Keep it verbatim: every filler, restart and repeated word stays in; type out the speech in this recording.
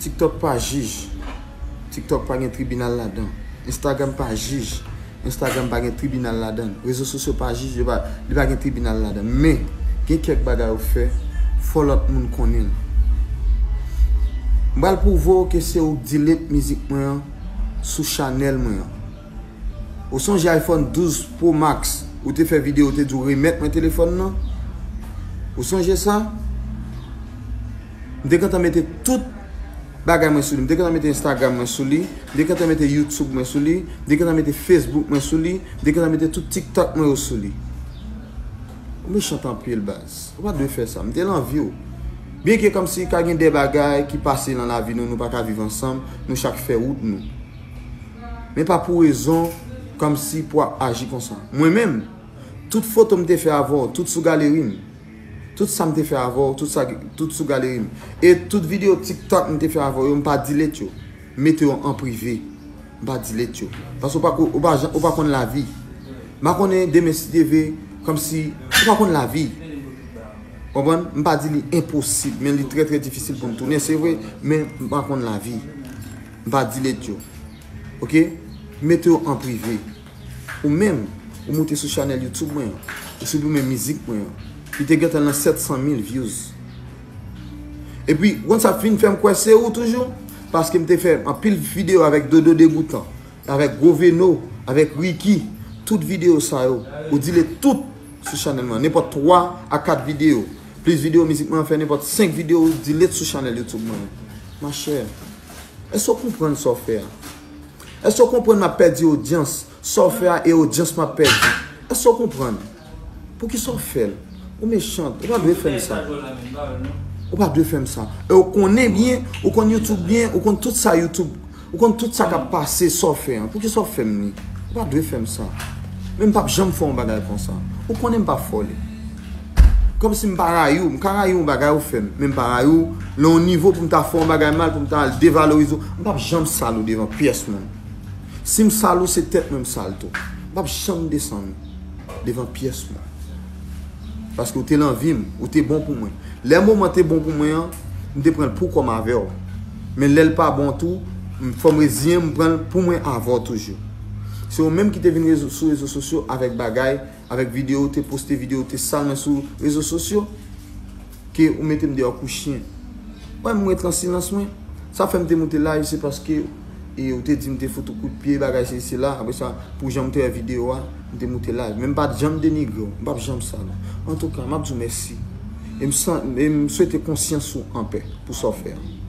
TikTok pa jij. TikTok pa gen tribinal ladan. Instagram pa jij. Instagram pa gen tribinal ladan. Rezo sosyo pa jij, yo pa, li pa gen tribinal ladan. Men, gen kèk bagay ou fè, fò lòt moun konnen l. M pral pwouve w ke se ou k delete mizik mwen an sou chanèl mwen an. Ou sonje iPhone douz Pro Max, ou te fè videyo, ou te di w remèt mwen telefòn nan? Ou sonje sa? M te gentan mete tout bagay mwen sou li. M te gentan mete Instagram mwen sou li. M te gentan mete YouTube mwen sou li. M te gentan mete Facebook mwen sou li. M te gentan mete tout TikTok mwen yo sou li. Ou mechan anpil, baz. Ou pa t dwe fè sa. M te lan vi w. Byenke kòmsi ka gen de bagay ki pase nan lavi nou, nou pa ka viv ansanm, nou chak fè wout nou. Men pa pou rezon kòmsi pou ap aji konsa. Mwen menm, tout foto m te fè avè w, tout sou galeri m. Tout sa m te fè avè w, tout sa, tout sou galeri m. E tout videyo TikTok m te fè avè w yo, m pa delete yo. M mete yo an prive. M pa delete yo. Paske ou pa ko-, ou pa jan, ou pa konn lavi. M pa konnen demen si Dye vle, kòmsi ou pa konn lavi. Konprann? M pa di li enposib, men li trè, trè difisil pou m tounen, se vre, men m pa konn lavi. M pa delete yo. Oke? M mete yo an prive. Ou menm, ou moute sou chanèl YouTube mwen an, ou siprime mizik mwen an. Li te gentan nan sèt san mil views. Epi, konn sa vin fè m kwè se ou toujou, paske m te fè anpil videyo avèk Dodo Degoutan, avèk Gwo Veno, avèk Ricky, tout videyo sa yo, ou delete tout sou chanèl mwen. Nenpòt twa a kat videyo, plis videyo mizik mwen an fè, nenpòt senk videyo ou delete sou chanèl YouTube mwen an. Machè, èske w konprann sa w fè a? Èske w konprann m ap pèdi odyans? Sa w fè a e odyans m ap pèdi. Èske w konprann? Poukisa w fè l? Ou mechan, ou pa dwe fè m sa. Ou pa dwe fè m sa. E w konnen byen, ou konn YouTube byen, ou konn tout sa YouTube, ou konn tout sa k ap pase, sa w fè an. Poukisa w fè m li? Ou pa dwe fè m sa. Men m p ap janm fè yon bagay konsa. Ou konnen m p ap fè w li. Kòmsi m pa rayi w, m ka rayi yon bagay ou fè m, men m pa rayi w nan yon nivo pou m ta fè yon bagay mal, pou m ta al devalorize w. M p ap janm sal ou devan pyès moun. Si m sal ou, se tèt mwen m sal tou. M p ap janm desann ou devan pyès moun. Paske ou te nan vi m, ou te bon pou mwen. Lè moman te bon pou mwen an, m te pran l pou kò m avè w. Men lè l pa bon tou, m, fò m reziyen m, m pran l pou mwen avè w toujou. Se ou menm ki te vin rezo, sou rezo sosyo avèk bagay, avèk videyo, ou te poste videyo, ou te sal mwen sou rezo sosyo, ke ou mete m deyò kou chen. Wè, m ret nan silans mwen. Sa fè m te moute live, se paske, e, ou te di m te fout ou kout pye, bagay se, se la. Apre sa, pou jan m te wè videyo a, m te moute live. Men m pa t janm denigre w, m p ap janm sa non. Antouka, m ap di w mèsi. E m san, e m swete konsyans ou anpè pou sa w fè a.